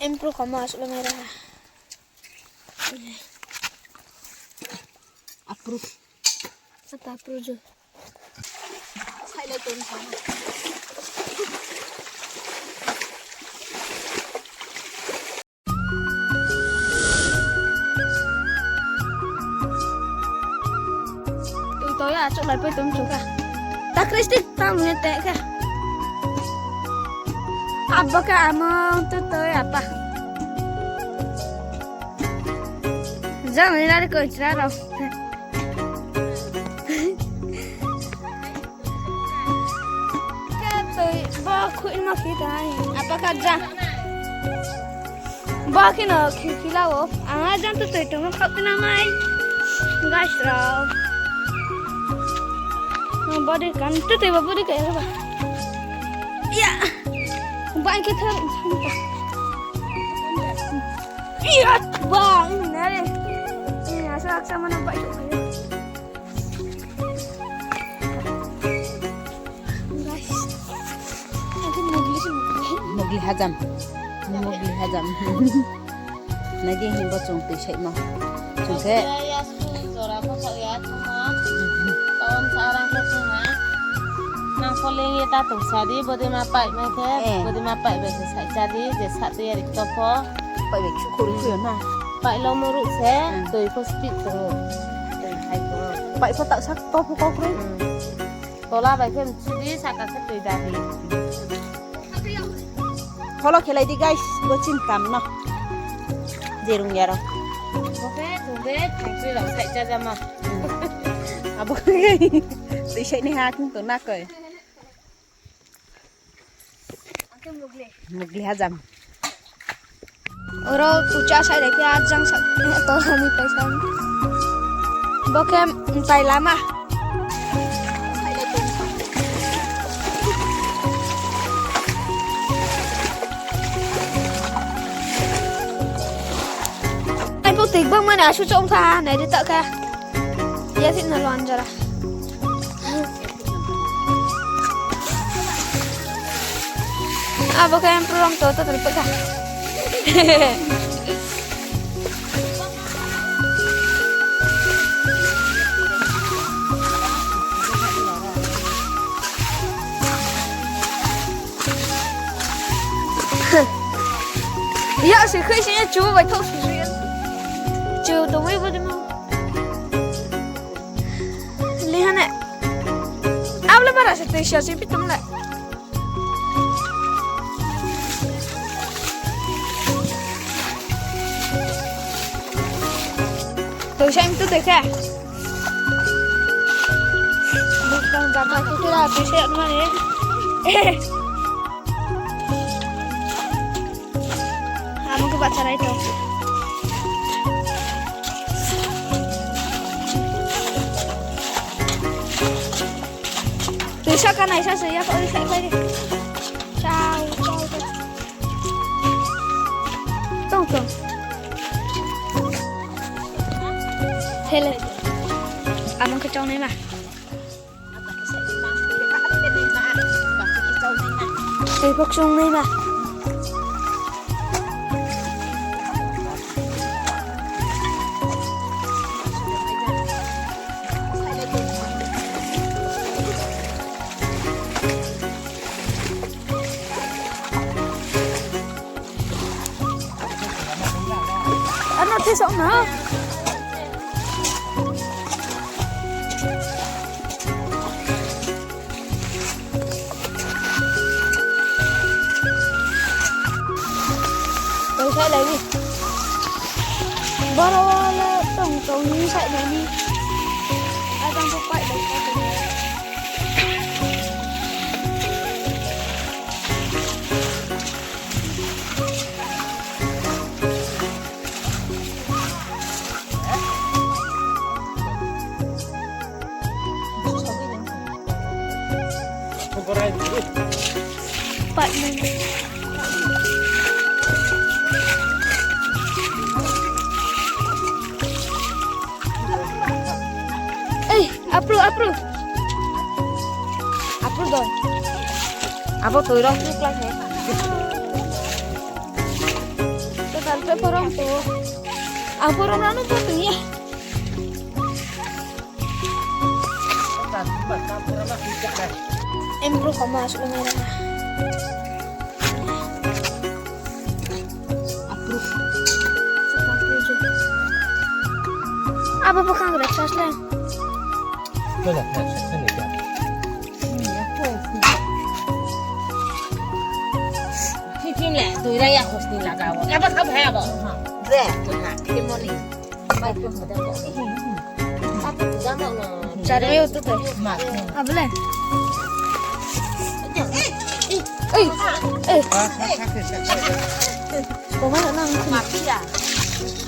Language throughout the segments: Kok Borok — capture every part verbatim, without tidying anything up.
Improve kamo aswk le mai raha. Approve. Ata approve jo. Sai lai tong sa. Twi toya achuk lai poi tong chukha. Ta Kristi tang ne te kha. Abba kha amang tu toy apa. Jang ni lari koi chra ro. Khe twi bo khuima khi ta ani apa kha ja. Bo kheno khi khi lao. Ang a jang tu twi tongma khap na mai. Guys rao. Body kan tu twi bo body kai ba. Ya. Ba ke thar. Ya ba na re. Ni asa aksa mana ba. Guys, aku Mowgli sih, Mowgli. Mowgli hajam. Mowgli hajam. Nai di himbo chwng twi saimo. Chwng khe. Ya, su jora ko sa ya, chuma. Kawan sa arang ko chuma. Nang poleng ye ta tong sa di, bodi ma pai ma khe, eh, bodi ma pai bai khe sai cha di, je sa twi ya rik to pho. Pai bai khu khuri khu yo na. Pai lo mo ru se, hmm, twi ko speed to. Twi hai ko. Pai ko ta sa to pho ko kre. Hmm. Tola bai khe mchudi, saka khe twi dadi. Follow khelai di guys, bo chintam no. Jerung yaro. Bo khe tungde thangchri rok sai cha jama. Abo khe twi sai ni ha thung to na koi. Mowgli hajam. Oro kucha sai lai khe ajang sak to ani paisa. Bo khe tai lama. Ai bo tik bang mane asu chong kha nai ri ta kha. Ya thik na lo anjara. Abo khe program to to tuli pekha. Ya se khai se chu bai thok su su ya. Chu to wai bo de mo. Lihane. Abla bara se tei sia se pitum le. Tei sia tu tei khe. Bukang jama tu tu la tei sia mane. Amo khe bacharai tong. Twi saka naisa se yak oi sai pai. Chao, chao, chao. Tong, tong. Hele. Amo khe chongnai ma. Tei bok chungnai ma. Ano thesok na. Tong sai lai ni. Boro le tong tong ni sai lai ni. Adang ko pai lai ka. Ei, apru, apru. Apru doi. Abo toirok tuklai hai. Korom to. Ang korom rano to tuya. Em bro koma aslo mera. Abo bwkhang rek sas le. Thik thik le, twi raya hosni lagao. Abo thap hai abo. Re, ha, kimoni. Bai pun hoda ko. Tapi juga mau no. Cari ayo tu teh. Mak. Abole. Eh, eh. Koma na nang. Mafia.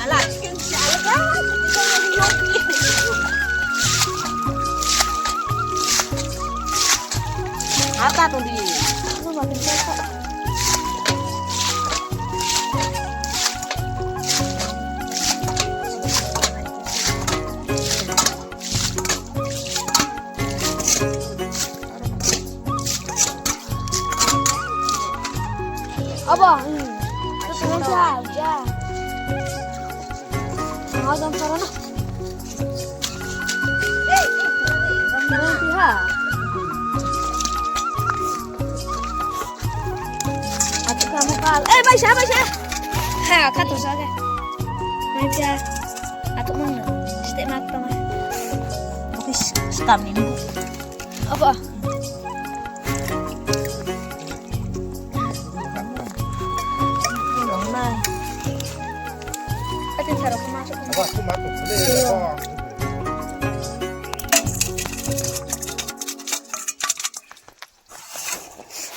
Ala, chicken si ala. Apa tu di? Abo, hmm. Ito lang siya, siya. Ang adam para na. Ang siya. Ato ka mo kal. Eh, bai siya, bai siya. Ha, kato sa ke. Bai siya. Ato mang na. Site mak tama. Oke, stam ni. Apa? Ate sarok masuk.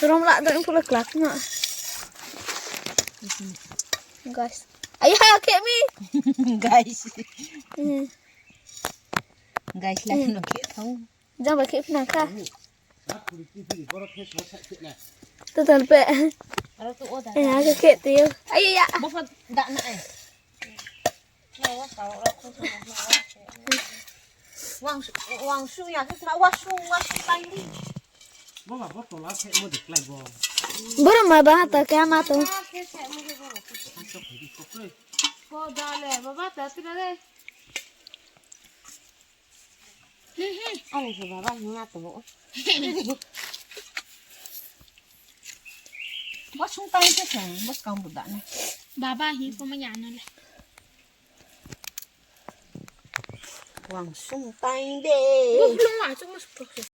Rom la dong pula kelak na. Guys. Ayo, kayak mi. Guys. Hmm. Guys, lagi no kayak tahu. Jang ba khe phina kha. To dal pe. Aro to o da. Eh, ake khe te yo. Ai ya. Bo fa da na ai. Wang wang su ya ke wa su wa su tai ni. Bo ba bo to la se mo de klai bo. Boro ma ba ta ka ma to. Ko da le baba ta tu le. Ani se baba hinga to. Bo sung tai se se, bo skang bu da na. Baba hi ko ma ya na le. Wang sung tai de. Bo lung wa chu mo su.